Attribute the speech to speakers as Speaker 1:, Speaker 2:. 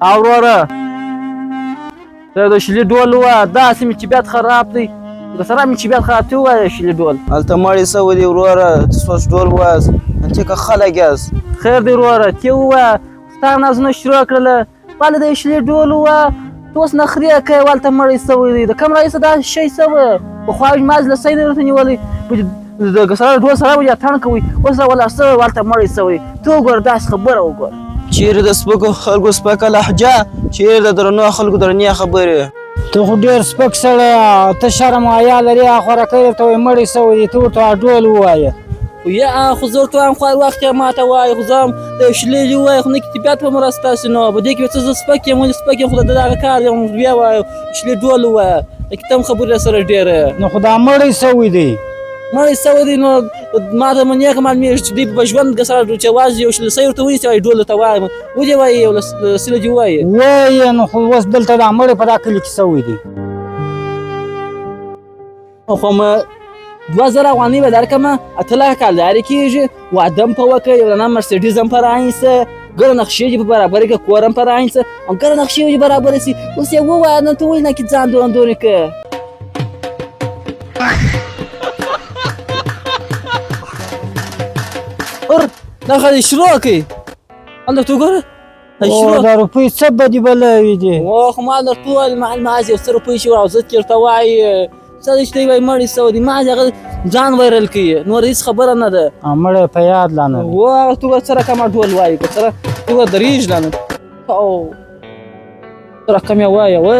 Speaker 1: او وروره ته د شلي ډول ووایه، داسې مې طبیعت خراب دی، د سره مې طبیعت خراب دی، ووایه شلي ډول.
Speaker 2: هلته مړی سوی دی وروره، ته څه ډول ووایاست، ته که خلک یاست.
Speaker 1: خیر دی وروره، ته ووایه، ستا نازونه شروع کړله، بله د شلي ډول ووایه، ته اوس نخرې کوې، هلته مړی سوی دی، د کوم راهیسې دا شی سوی؟ پخوا ما لسی نه درته نیولی، د سره ډول سره به اتڼ کوئ، اوس راولاړ سوی، هلته مړی سوی، ته وګوره داسې خبره وګوره.
Speaker 2: چیرې د سپکو خلکو سپکه لهجه، چیرې د درنو خلکو درنې خبرې.
Speaker 3: ته خو ډېر سپک سړی یې، ته شرم او حیا لرې، هغه خورکۍ درته وایي مړی سوی دی، ته ورته ډول ووایه.
Speaker 1: خو یا خو زه ورته وایم، خو هر وخت یې ما ته وایي، خو زه هم د یو شلې ووایم، خو نه کې طبیعت به مو راستاسې، نو په دې کې به څه زه سپک یم، ولې سپک یم، خو د ده دغه کار دی، بیا وایه شلې ډول ووایه، لکه ته هم خبرې راسره ډېره.
Speaker 3: نو خو دا مړی سوی دی.
Speaker 1: مړی سوی دی، نو ما ته مې معلومېږي چې دوی په ژوند کې سره چې یوازې یو لسی ورته ونیسي، وایي ډول ورته وایم، ودې وایي یو لسی له دې ووایي.
Speaker 3: وایي نو خو اوس دلته دا مړی په دا کلي کې سوی دی.
Speaker 1: خو مې 2000 افغانۍ به درکړم، 8 لکه کالدارې کېږي، واده هم په وکړه، یو دانه مرسډیز هم په رانیسه، ګڼه نقشې دې په برابرې کړه، کور هم په رانیسه، او ګڼه نقشې دې برابرې سي. اوس یې ووایه، نن ته ولې نه کې ځان دونه دونې کړه؟ ور دا خو دې شروع کړئ، هلته ته وګوره.
Speaker 3: او دا روپۍ څه بدې بلاوې دي.
Speaker 1: او خو ما درته وویل، ما یو څه روپۍ چې ورځه چې ورته وایي څه دی چې دی وایي مړی سوی دی، ما هغه ځان وایرل کوي، نور هېڅ خبره نه ده.
Speaker 3: مړی په یاد لا نه دی.
Speaker 1: و هغه ته وګوره څه رقم ډول وایي، که څه ته وګوره درېږي لا نه، او څه رقم یې وایي. وه